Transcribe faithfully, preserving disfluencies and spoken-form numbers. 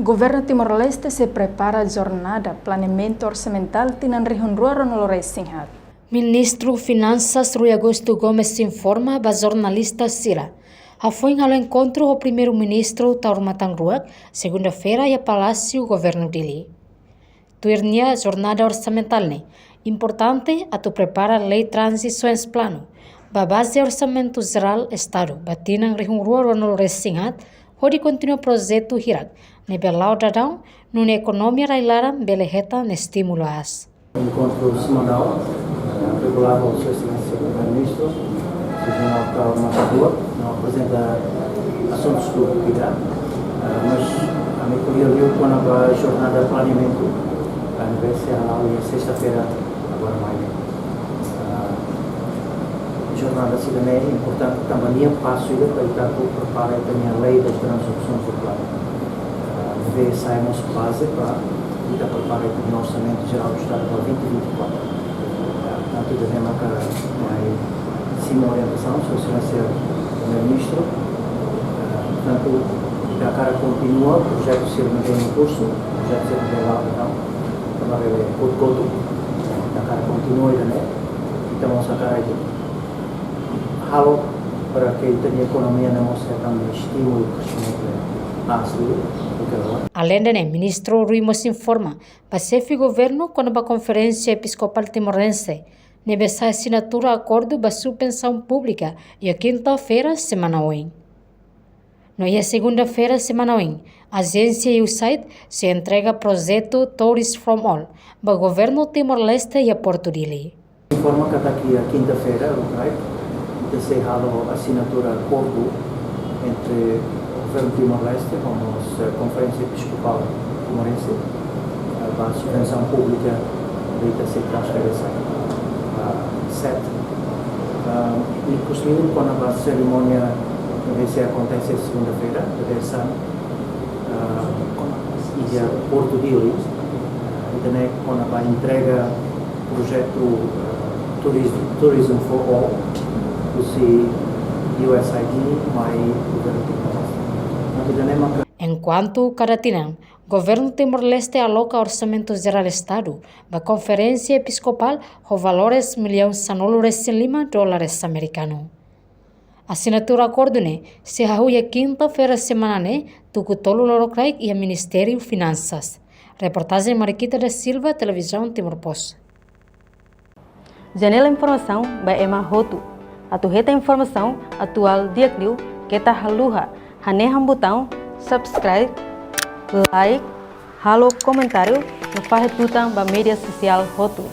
Governu Timor-Leste sei prepara jornada planeamentu orsamentál tinan rihun rua ruanulu resin haat. Ministru Finansas Rui Augusto Gomes informa ba jornalista sira, hafoin halo enkontru ho Primeiru-Ministru Taur Matan Ruak, segunda-feira, iha Palásiu Governu Dili. Tuir nia, jornada orsamentál ne'e importante atu prepara lei tranzisoens planu ba baze Orsamentu Jerál Estadu ba tinan rihun rua ruanulu resin haat, hodi kontinua projetu hirak ne'ebé la'o daudaun, nune'e ekonomia rai-laran bele hetan estímulu aas. Enkontru semanál, eh, regulár ho Sua Exelénsia Primeiru-Ministru, Señór Taur Matan Ruak, no aprezenta asuntus do cuidado, eh, mas ami ko'alia liu kona-ba jornada planeamentu, eh, ne'ebé sei hala'o iha sesta-feira agora mai ne'e. Eh, jornada sira-ne'e importante tanba nia pasu ida ba ita atu prepara ita-nia lei das transações do plano. Eh, ne'ebé sai mós baze ba ita prepara ita-nia Orsamentu Jerál do Estadu ba vinte vinte e quatro. Eh, portantu, ida-ne'e maka mai simu orientasaun Sua Exelénsia Primeiru-Ministru. Eh, portantu, ita hakarak kontinua projetu sira ne'ebé em curso, projetu sira ne'ebé la'o daudaun, tanba bele kotu-kotu, ita hakarak kontinua ida-ne'e, ita mós hakarak halo para que ita-nia ekonomia ne'e mós hetan estímulu kreximentu aas liu, porque Aleinde ne'e, Ministru Rui mós informa ba Xefe Governu kona-ba Konferénsia Episkopál Timorense, ne'ebé sai asinatura akordu ba suspensaun públika iha kinta-feira semana oin. No iha segunda-feira semana oin, ajénsia USAID sei entrega projetu Tourists from All ba Governu Timor-Leste iha Portu Dili. Informa katak iha kinta-feira, lokraik, ita sei halo asinatura akordu entre Governu Timor-Leste ho mós, eh, Konferénsia Episkopál Timorense, eh, ba suspensaun públika, ita sei transfere sai, ah, set. Ah, inkluzive kona-ba serimónia ne'ebé sei akontese segunda-feira, ita sei, ah, iha Portu Dili, ah, ita-nia kona-ba entrega projetu, ah, Tourism, Tourism for All, husi USAID mai Governu Timor-Leste. Entaun, ida-ne'e maka Enkuantu kada tinan, Governu Timor-Leste aloka Orsamentu Jerál Estadu ba Konferénsia Episkopál ho valores millaun sanulu resin lima dólares amerikanu. Asinatura akordu ne'e sei hahú iha kinta-feira semana ne'e, tuku tolu lokraik iha Ministériu Finansas. Reportajen Mariquita da Silva, Televizaun Timor Post. Janela informasaun ba ema hotu. Atu hetan informasaun atuál di'ak liu, keta haluha hanehan butaun subscribe, like, halo komentáriu, no fahe tutan ba média sosiál hotu.